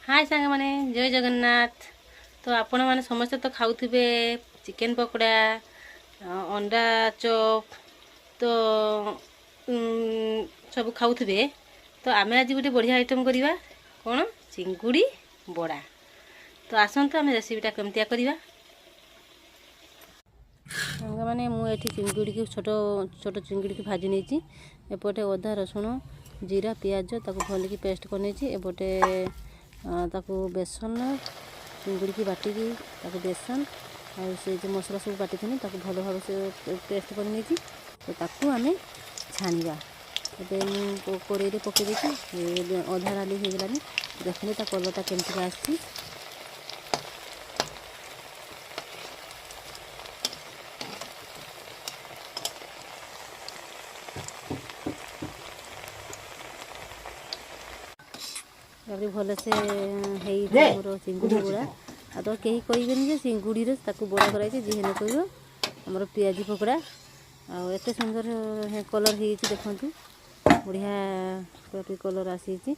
ହାଏ ସାଙ୍ଗମାନେ, ଜୟ ଜଗନ୍ନାଥ। ତ ଆପଣମାନେ ସମସ୍ତେ ତ ଖାଉଥିବେ ଚିକେନ୍ ପକୋଡ଼ା, ଅଣ୍ଡା ଚପ୍ ତ ସବୁ ଖାଉଥିବେ। ତ ଆମେ ଆଜି ଗୋଟେ ବଢ଼ିଆ ଆଇଟମ୍ କରିବା, କ'ଣ? ଚିଙ୍ଗୁଡ଼ି ବଡ଼ା। ତ ଆସନ୍ତୁ, ଆମେ ରେସିପିଟା କେମିତିଆ କରିବା। ସାଙ୍ଗମାନେ, ମୁଁ ଏଠି ଚିଙ୍ଗୁଡ଼ିକି, ଛୋଟ ଛୋଟ ଚିଙ୍ଗୁଡ଼ିକି ଭାଜି ନେଇଛି। ଏପଟେ ଅଦା, ରସୁଣ, ଜିରା, ପିଆଜ ତାକୁ ଭଲକି ପେଷ୍ଟ କରିନେଇଛି। ଏପଟେ ତାକୁ ବେସନ, ଚିଙ୍ଗୁଡ଼ିକି ବାଟିକି ତାକୁ ବେସନ ଆଉ ସେ ଯେଉଁ ମସଲା ସବୁ ବାଟିଥିଲି, ତାକୁ ଭଲ ଭାବେ ସେ ପେଷ୍ଟ କରିନେଇଛି। ତ ତାକୁ ଆମେ ଛାଣିବା। ଏବେ ମୁଁ କଡ଼େଇରେ ପକାଇ ଦେଇଛି। ଅଧା ନାଲି ହେଇଗଲାଣି। ଦେଖନ୍ତୁ, ତା କଲର୍ଟା କେମିତିକା ଆସିଛି। ତାପରେ ଭଲସେ ହେଇଛି ଆମର ଚିଙ୍ଗୁଡ଼ି ବଡ଼ା। ଆଉ ତ କେହି କହିବେନି ଯେ ଚିଙ୍ଗୁଡ଼ିରେ ତାକୁ ବଡ଼ା କରାଯାଇଛି। ଯିଏ ହେଲେ କହିବ ଆମର ପିଆଜି ପକୋଡ଼ା। ଆଉ ଏତେ ସୁନ୍ଦର କଲର୍ ହେଇଛି, ଦେଖନ୍ତୁ, ବଢ଼ିଆ ପୁରା କଲର୍ ଆସିଯାଇଛି।